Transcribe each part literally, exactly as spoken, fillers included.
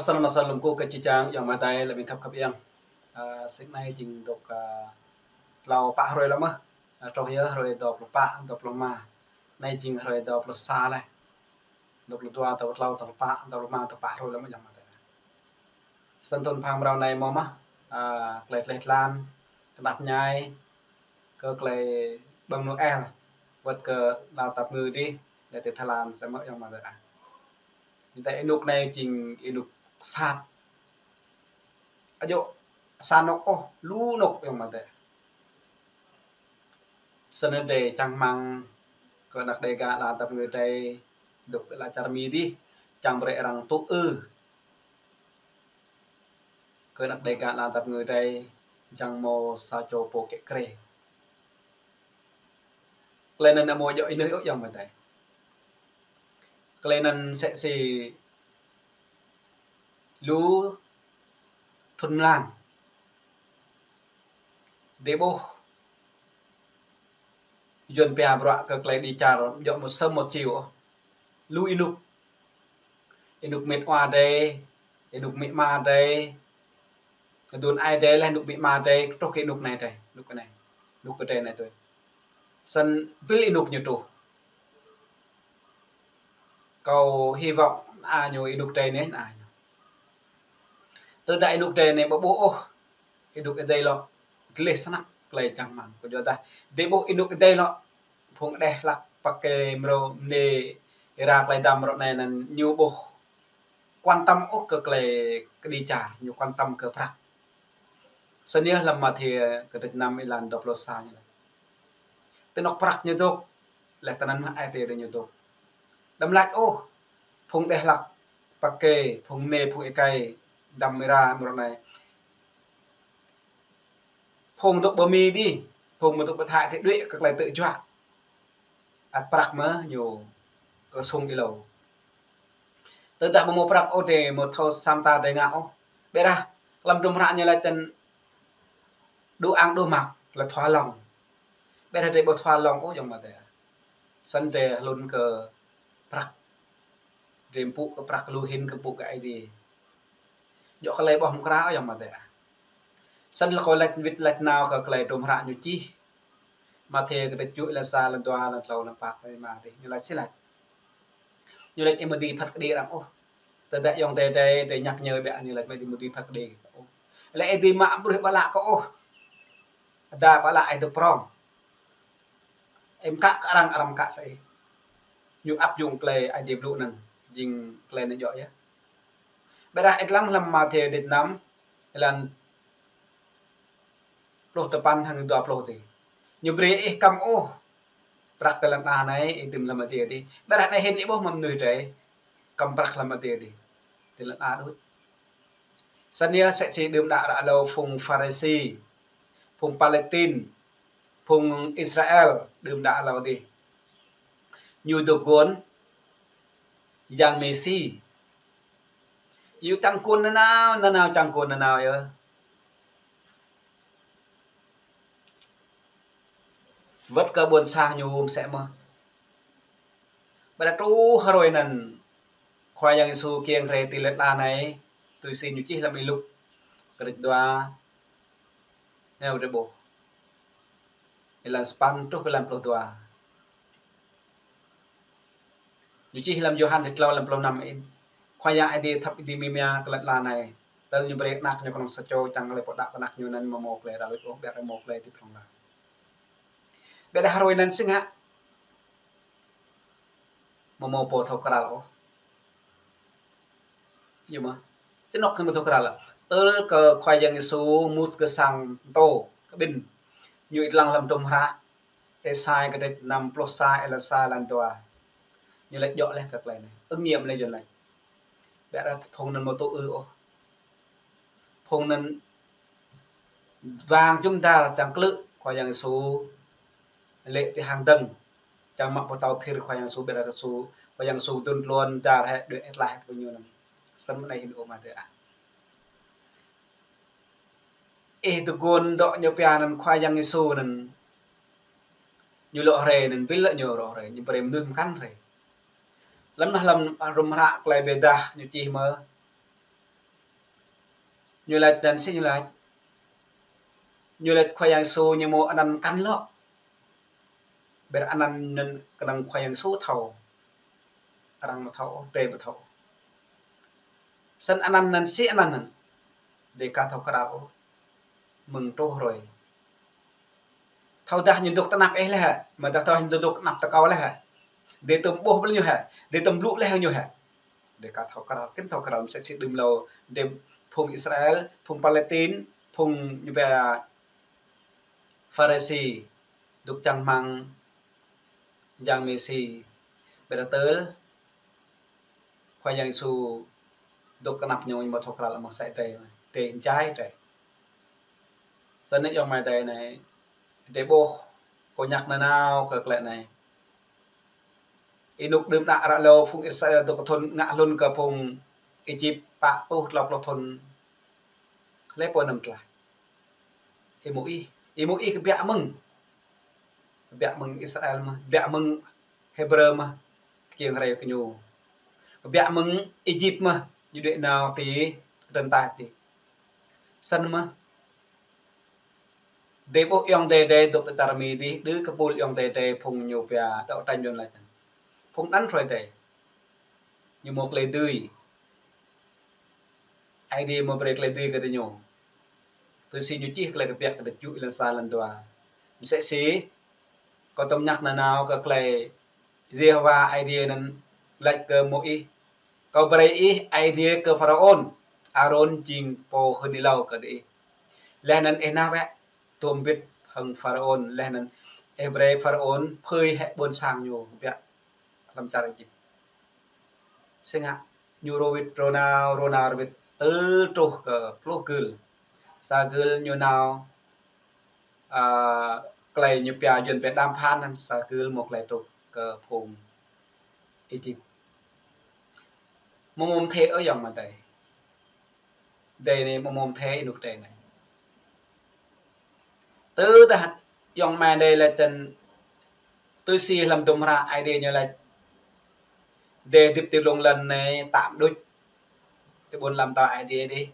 Sa nama sa lum kơ či čang, yŏng mơtai lĕ ƀing khăp khăp yŏng. Ơ, sĭt anai jing dŏ, ơ, tlâo pă hrơi lăm mơh. Ơ, truh yơh hrơi dua pluh pă, dua pluh rơma. Anai jing hrơi dua pluh sa laih. Dua pluh dua, dua pluh tlâo, dua pluh pă, dua pluh rơma, dua pă hrơi lăm mơh yŏng mơtai. Sa thun phang mrâo anai mơ̆ mơh, ơ, klei tleh tlan, kơnăp ñai, kơ klei ƀơ̆ng Noel, wơ̆t kơ lŏn tap ngư dih, lĕ ti Thái Lan sa mơ̆ yŏng mơtai. Ñu tơ ênuk anai jing ênuk sat. Ajoh sa anŏk ôh, lu anŏk yŏng mơtai. Snăn drei čang rơmang kơ anăk Dega lŏn tap ngư drei, dŏ ti lŏn čar Mi dih, čang brei arăng tŭ ư kơ anăk Dega lŏn tap ngư drei, čang mâo sa čô pô kĕ krê. Klei anăn amâo djŏ ênưih ôh yŏng mơtai. Klei anăn sĕ si lu thun mlan. Drei ƀuh Yuăn pia bruă kơ klei kđi čar djŏ mơ̆ sơm mơ̆ čiu ôh. Lu ênuk. Ênuk mĭt wa drei, ênuk mĭt ama drei, kơ dun ai drei leh ênuk mĭt ama drei, truh kơ ênuk anai drei, ênuk anai, ênuk kơ drei anai tui. Snăn ƀiă ênuk ñu truh. Kâo hy vọng ană ñu ênuk drei anei, ană ñu. Tơdah ênuk drei anei ƀu ƀuh ôh, ênuk adih lŏ gleh snăk klei čang rơmang. Kơ djŏ dah, drei ƀuh ênuk adih lŏ, phung hđeh hlăk pă kơ mrâo mơnê êra klei dăm mrâo anei anăn ñu ƀuh quan tâm ôh kơ klei kđi čar, ñu quan tâm kơ prăk. Snăn yơh lăm Mathiơ kdrêč năm êlan dua pluh sa ñu lač. Ti anŏ prăk ñu dôk, leh tinăn mơh ai tiê ñu dôk. Đăm lač ôh, phung hđeh hlăk pă kơ, phung mơnê, phung êkei, dăm êra mrâo anei. Phung dôk ƀơ Mi dih, phung mơ̆ dôk ƀơ Thái dih đuĕ kơ klei tŭ juă. Ăt prăk mơ̆ ñu kơ sung êlâo. Tơdah ƀu mâo prăk ôh drei mâo thâo sa mta drei ngă ôh. Ƀiădah hlăm hdruôm hră ñu lač tăn đu ang đu măk lĕ thua lŏng. Ƀiădah drei ƀu thua lŏng ôh yŏng mơtai. Snăn drei hlŭn kơ prăk. Drei mpŭ kơ prăk lu hĭn kơ mpŭ kơ Aê Diê. Djŏ klei ƀuh mkra yŏng mơtai. Snăn lŏ kâo lač wĭt lač nao kơ klei hdruôm hră ñu čih. Mathiơ kdrêč tơjuh êlan sa, êlan dua, êlan tlâo, êlan pă, êlan rơma dih. Ñu lač si lač. Ñu lač ih amâo dưi phat kđi arăng ôh. Tơdah yŏng drei drei, drei nhắc nhớ ƀiă ñu lač amâo dưi phat kđi ôh. Lĕ ih dưi mă bruă ƀă lă kơ ôh. Dah ƀă lă ih dôk prŏng. Ih mkă kơ arăng, arăng mkă sa ih. Ñu áp dụng klei Aê Diê blŭ anăn, jing klei anăn djŏ yơh. Ƀiădah ih lăng hlăm Mathiơ kdrêč năm, êlan pluh tơpăn hăng dua pluh dih. Ñu brei ih kăm ôh prăk ti lăn ala anei, ih dưm hlăm adiê dih. Ƀiădah anei hĭn ih ƀuh mơ̆ng mnuih drei kăm prăk hlăm adiê dih. Ti lăn ala đuč. Snăn yơh sĕ si đưm đă ră êlâo phung Pharisi, phung Palestin, phung Israel đưm đă êlâo dih. Ñu dôk guôn Yang Mêsi. Ñu čang guôn nanao, nanao čang guôn nanao yơh. Wơ̆t kơ ƀuôn sang ñu msĕ mơh. Ƀiădah truh hrơi anăn Khua Yang Yêsu kiăng rai ti lăn ala anei, tui si ñu čih hlăm Y-Luk kdrêč dua. Nao drei ƀuh. Êlan sapăn truh êlan pluh dua. Ñu čih hlăm Yôhan kdrêč tlâo êlan pluh năm: Khua Yang Aê Diê thâp êdi mơ̆ng mơ̆ng kơ lăn ala anei. Tơl ñu brei anak ñu knŏng sa čô, čang lĕ pô đăo kơ anak ñu anăn amâo mâo klei ră luč ôh, ƀiădah mâo klei ti prŏng lă. Ƀiădah hrơi anăn si ngă amâo mâo pô thâo kral ôh. Yua mơ̆? Ti anŏ kơ amâo thâo kral. Tơl kơ Khua Yang Yêsu mŭt kơ sang mtô kƀĭn. Ñu ih lăng hlăm hdruôm hră Êsai kdrêč năm pluh sa êlan sa êlan dua. Ñu lač djŏ leh kơ klei anei. Ứng nghiệm leh Yuăn lač. Ƀiădah phung anăn amâo tŭ ư ôh. Phung anăn wang jŭm dar čang klư̆ Khua Yang Yêsu lĕ ti hang dơ̆ng. Čang mă pơtâo phir Khua Yang Yêsu, ƀiădah Yêsu, Khua Yang Yêsu dŭn tluôn dar hĕ, đuĕ hĕ tlaih kơ ñu anăn. Snăn mơ̆ng anei hĭn ơ mơta. Ih dôk guôn dŏ ñu pia anăn Khua Yang Yêsu anăn. Ñu lŏ rai anăn ƀiă lĕ ñu lŏ rai, ñu brei mnuih mkăn rai. Lăm anăn hlăm hdruôm hră klei bi êdah ñu čih mơ̆. Ñu laĭ anŭn sĭt ñu laĭ. Ñu laĭ Khua Yang Yêsu ñu mơ̆ anăn kăn lŏ. Ƀiă anăn anŭn kơnơ̆ng Khua Yang Yêsu thâo. Arăng ƀu thâo, drei ƀu thâo. Snăn anăn anŭn sĭt anăn anŭn. Drei ka thâo krao ôh. Mơ̆ng truh hrơi. Thâo dah ñu dŏ tơnap ih leh hă, mơ̆ dah thâo ñu dŏ tơnap tơkâo leh hă. Drei tŭm ƀuh ƀơi ñu hă, drei tŭm blŭ leh ñu hă. Drei ka thâo krao, kĭn thâo krao mơsĕ sĭt đưm lâo, drei phung Israel, phung Palestin, phung ñu pia Pharisi, dŏ čang rơmang Yang Mêsi, ƀiă tơl Khua Yang Yêsu dŏ tơnap ñu, ñu ƀu thâo krao lă mơ̆ sĭt drei, drei jai drei. Snăn yơh mơ̆ng drei anai, drei ƀuh kơ ñăk nanao kơ klei anai. Ênuk đưm đă ră lâo phung Israel dŏ kơ thŭn ngă hlŭn kơ phung Êjip pă rơtuh klâo pluh thŭn. Hlei pô anăm tlaih. Ih mơ̆ ih, ih mơ̆ ih kơ biă mơ̆ng. Kơ biă mơ̆ng Israel mơ̆, biă mơ̆ng Hêbrơ mơ̆, kiăng rai kơ ñu. Kơ biă mơ̆ng Êjip mơ̆, ñu đuaĭ nao ti, kơdơ̆ng taih ti. Snăn mơ̆. Drei ƀuh ayŏng adei drei dŏ ti čar Mi dih, đơ kơ ƀuh ayŏng adei drei phung ñu pia đấu tranh Yuăn laĭ. Phung anăn hrơi drei. Ñu mơ̆ klei dưi. Aê Diê mơ̆ brei klei dưi kơ diñu. Tui si ñu čih klei kbiă kdrêč tơjuh êlan sa êlan dua. Mơsĕ si, kâo tŭm ñăk nanao kơ klei Yêhôwa Aê Diê anăn laĭ kơ Môis. Kâo brei ih Aê Diê kơ Pharaôn. Arôn jing pô hưn êlâo kơ diih. Leh anăn ih nao bĕ, tuôm bĭt hăng Pharaôn. Leh anăn ih brei Pharaôn phơi hĕ ƀuôn sang ñu kbiă hlăm čar Êjip. Sĭt ngă, ñu rơwĭt rơnao, rơnao rơwĭt, tơl truh kơ pluh gưl. Sa gưl ñu nao, a, klei ñu pia Yuăn pia đàm phán anăn, sa gưl mơ̆ klei truh kơ phung Êjip. Mơ̆ mơ̆ mơ̆ thê ơ ayŏng amai adei. Drei anai mơ̆ mơ̆ mơ̆ thê ênuk drei anai. Tơdah ayŏng amai adei laĭ tăn tui si hlăm hdruôm hră Aê Diê ñu laĭ. Drei hơdip ti lông lăn anai tăm đôč. Ti ƀuôn lăm tao Aê Diê dih.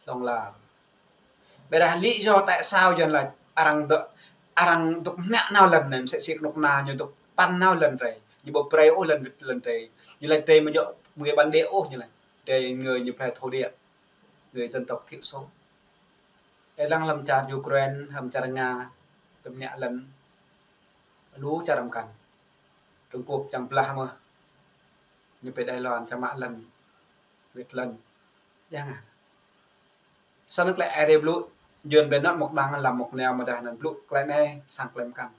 Hlŏng lar. Ƀiădah lý do tại sao Yuăn laĭ arăng dŏ, arăng dŏ mơnă nao lăn anai, mơsĕ si kơnuk kơna ñu dŏ păn nao lăn drei. Ñu ƀu brei ôh lăn wĭt lăn drei. Ñu laĭ drei mơ̆ djŏ người bản địa ôh ñu laĭ. Drei người ñu phe thổ địa. Người dân tộc thiểu số. Ih lăng hlăm čar Ukraine, hlăm čar Nga, tơm ñă lăn. Lu čar mơkăn. Trung Quốc čang blah mơ̆. Ñu pơ Đài Loan čang mă lăn. Wĭt lăn. Yang ah. Snăn klei Aê Diê blŭ, Yuăn ƀiă nao mŭk đang lăm mŭk nao mơ̆ dah anăn blŭ klei anai sang klei mơkăn.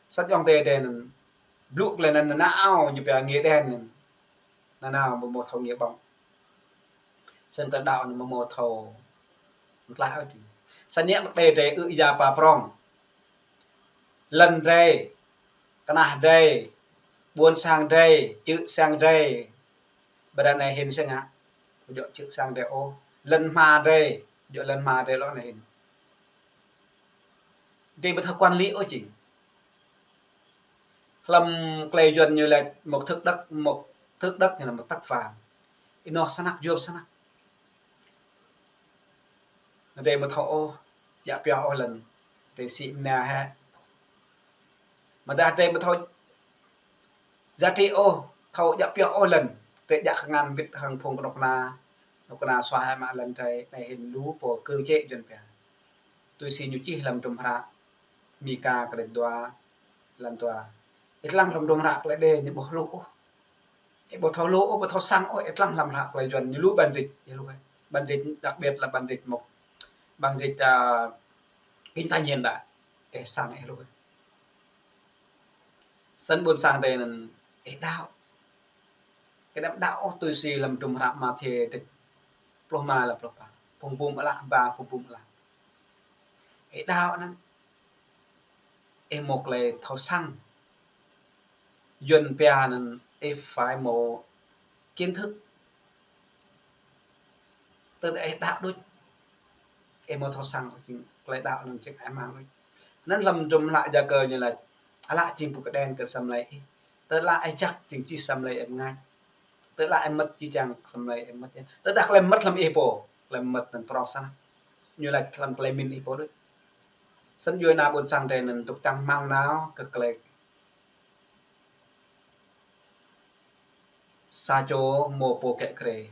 Snăn ayŏng adei anăn blŭ klei anăn nanao ñu pia nghĩa đen anăn. Nanao mơ̆ mơ̆ thâo nghĩa bóng. Snăn klei đăo anăn mơ̆ mơ̆ thâo mơ̆ tlaih ôh jing. Snăn ñu laĭ drei ư ya pă prŏng. Lăn drei, kơnah drei, ƀuôn sang drei, čư̆ siăng drei. Ƀiădah anai hĭn sĭt ngă. Djŏ čư̆ siăng drei ôh. Lăn hma drei, djŏ lăn hma drei lŏ anai hĭn. Drei ƀu thâo quản lý ôh jing. Hlăm klei Yuăn ñu laĭ một thước đất, một thước đất nghĩa là một tấc vàng. Ih nao snăk, yuôm snăk. Drei ƀu thâo ôh, djă pioh ôh lăn. Drei sĭ mơnă hĕ. Mơ̆ dah drei ƀu thâo giá trị ôh, thâo djă pioh ôh lăn. Drei djă kơngăn wĭt hăng phung kơnuk kơna. Kơnuk kơna suaih mă lăn drei, anai hĭn lu pô cưỡng chế Yuăn pia. Tui si ñu čih hlăm hdruôm hră Mika kdrêč dua, êlan dua. Ih lăng hlăm hdruôm hră klei Aê Diê ñu ƀu hluh ôh. Ih ƀu thâo hluh ôh, ƀu thâo săng ôh, ih lăng hlăm hră klei Yuăn ñu lu bản dịch, ih hluh. Bản dịch đặc biệt là bản dịch một, bản dịch, à, Kinh Thánh Hiện Đại, ih săng ih hluh. Snăn ƀuôn sang drei anăn ih đăo. Kơ đăm đăo ôh tui si hlăm hdruôm hră Mathiơ kdrêč pluh rơma leh pluh pă. Phung bum ală ba, phung bum ală. Ih đăo anăn. Ih mơ̆ klei thâo săng. Yuăn pia anăn ih phải mơ̆ kiến thức. Tơdah ih đăo đôč. Ih mơ̆ thâo săng jing klei đăo anăn jing ih mang đôč. Anăn hlăm hdruôm hră Yakơ ñu laĭ. Ală jing pŭ kơđen kơ asei mlei ih. Tơdah ih jăk jing čih asei mlei ih mngač. Tơdah ih mơ̆t jih jang asei mlei ih mơ̆t. Tơdah klei mơ̆t hlăm ih pô. tơlơi mơmŏt anŭn prŏng sah. Ñu laĭ tơlơi, tơlơi min ih pô đôč. Snăn yua anŭn ƀôn sang drei anŭn dŏ čang rơmang nao kơ tơlơi sa čô mơ̆ pô kĕ krê.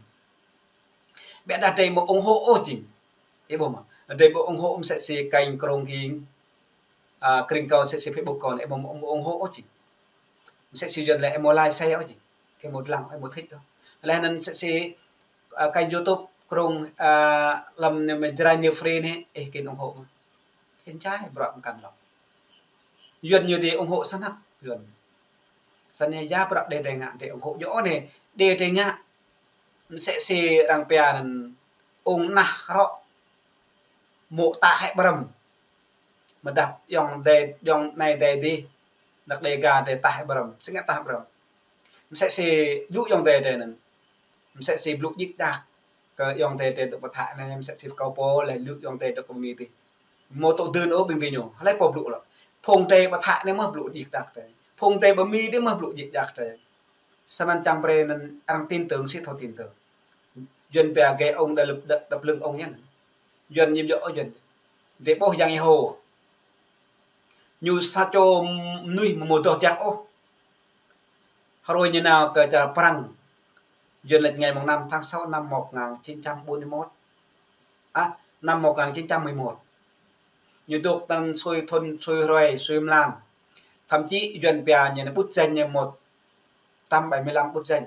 Ƀiădah drei ƀu ủng hộ ôh jing. Ih ƀuh mơ̆? Drei ƀu ủng hộ msĕ si kênh Krông Ging, a, kring kâo msĕ si Facebook kâo anai, ih ƀu, ƀu ủng hộ ôh jing. Msĕ si Yuan lĕ ih ƀu like share ôh jing. Ih ƀu lăng, ih ƀu thích ôh. Leh anŭn msĕ si, a, kênh YouTube Krông, a, lăm anai mơ̆ Jrai New Free anai, ih kin ủng hộ mơ̆. Hin čai bruă mơkăn lŏ. Yuan ñu đei ủng hộ snăk Yuan. Snăn yơh bruă đe drei ngă, drei ủng hộ yơh anai, đe drei ngă. Msĕ si arăng pia anŭn ung nah rŏ mô̆ tah hĕ ƀrăm. Mơdăp ayŏng adơi, ayŏng anai adơi adih, anăk Đêga drei tah hĕ ƀrăm, sĭt ngă tah ƀrăm. Msĕ si lu ayŏng adơi drei anŭn. Msĕ si blŭ djik djak kơ ayŏng adơi drei dŏ pơ Thái anai, msĕ si kâo pô lĕ lu ayŏng adơi dŏ pơ Mi tih. Mơ̆ tŏ dưn ôh ƀing tih ñu. Hlơi pô blŭ lŏ. Phung drei pơ Thái anai mơ̆ blŭ djik djak drei. Phung drei pơ Mi tih mơ̆ blŭ djik djak drei. Snăn čang brei anŭn arăng tin tưởng sĭt thâo tin tưởng. Yuan pia gê ông đập, đập, đập lưng ông yơh. Yuan ñu djŏ ôh Yuan. Drei ƀuh Yang Yêhôwa. Ñu sa čô mơnuih mơ̆ ƀu dŏ jăk ôh. Hrơi ñu nao kơ čar Prăng. Yuan laĭ ngày mùng năm tháng sáu năm một ngàn chín trăm bốn mươi mốt. À, năm một ngàn chín trăm mười một. Ñu dŏ tăn sui thun, sui hrơi, sui mlan. Thậm chí Yuan pia ñu anai ƀut jĕ ñu một trăm bảy mươi lăm ƀut jĕ.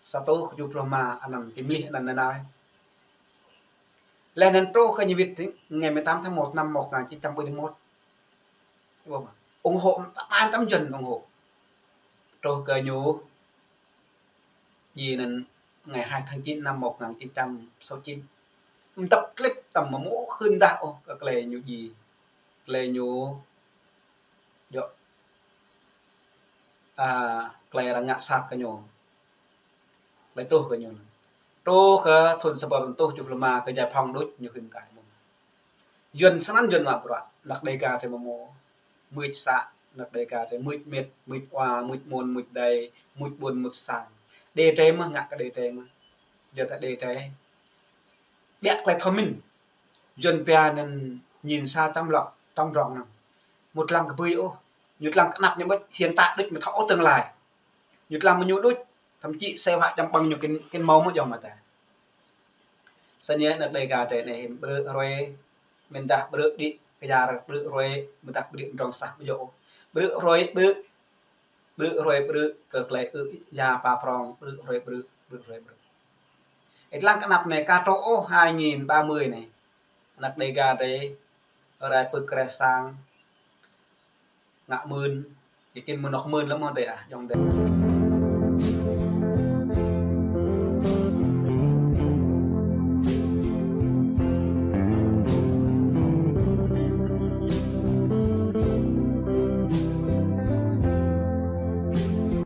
Sa rơtuh kjuh pluh rơma anăn, pơmlih anăn nanao. Leh anăn truh kơ ñu wĭt ngày mười tám tháng một năm một ngàn chín trăm bốn mươi mốt. Ủng hộ, tăm, tăm Yuan ủng hộ. Truh kơ ñu djai anăn ngày hai tháng chín năm một ngàn chín trăm sáu chín. Mơdăp klip tăm mơ̆ ƀu khĭn dah ôh kơ tơlơi ñu djai. Tơlơi ñu djŏ, a, tơlơi arăng ngă sat kơ ñu. Tơlơi truh kơ ñu. Truh kơ thun sa rơtuh kjuh pluh rơma kơ giải phóng đôč ñu khĭn kai mơ̆n. Yuan snăn Yuan mă bruă, anăk Đêga drei mơ̆ mơ̆. Mưč să, anăk Đêga drei mưč mĕt, mưč wa, mưč môn, mưč đai, mưč ƀuôn, mưč sang. Đe drei mơ̆, ngă kơ đe drei mơ̆. Yua ta đe drei. Ƀiă tơlơi thâo mĭn. Yuan pia anăn nhìn xa tấm lòng, trong rộng anăn. Ƀu lăng kơ ƀơi ôh. Ñu lăng kơ anăp ñu ƀuh, hiện tại đôč mơ̆ thâo ôh tương lai. Ñu lăng mơ̆ ñu đôč, thậm chí xe họa jăm ƀăng ñu kin, kin mâo mơ̆ jŏng mơta. Snăn yơh anăk Đêga drei anai hin brư̆ hrơi, mĭn dah brư̆ đĭ kyar, brư̆ hrơi, mĭn dah brư̆ mdrŏng sah ƀu djŏ. Brư̆ hrơi, brư̆, brư̆ hrơi, brư̆ kơ tơlơi ư ya pa prong, brư̆ hrơi, brư̆, brư̆ hrơi, brư̆. Ih lăng kơ anăp anai ka truh ôh hai nghìn ba mươi anai. Anăk Đêga drei, rai pơk kre sang, ngă mưn, ih kin mơnŏk mưn lăm mơ̆ tơ ah, jŏng tơ.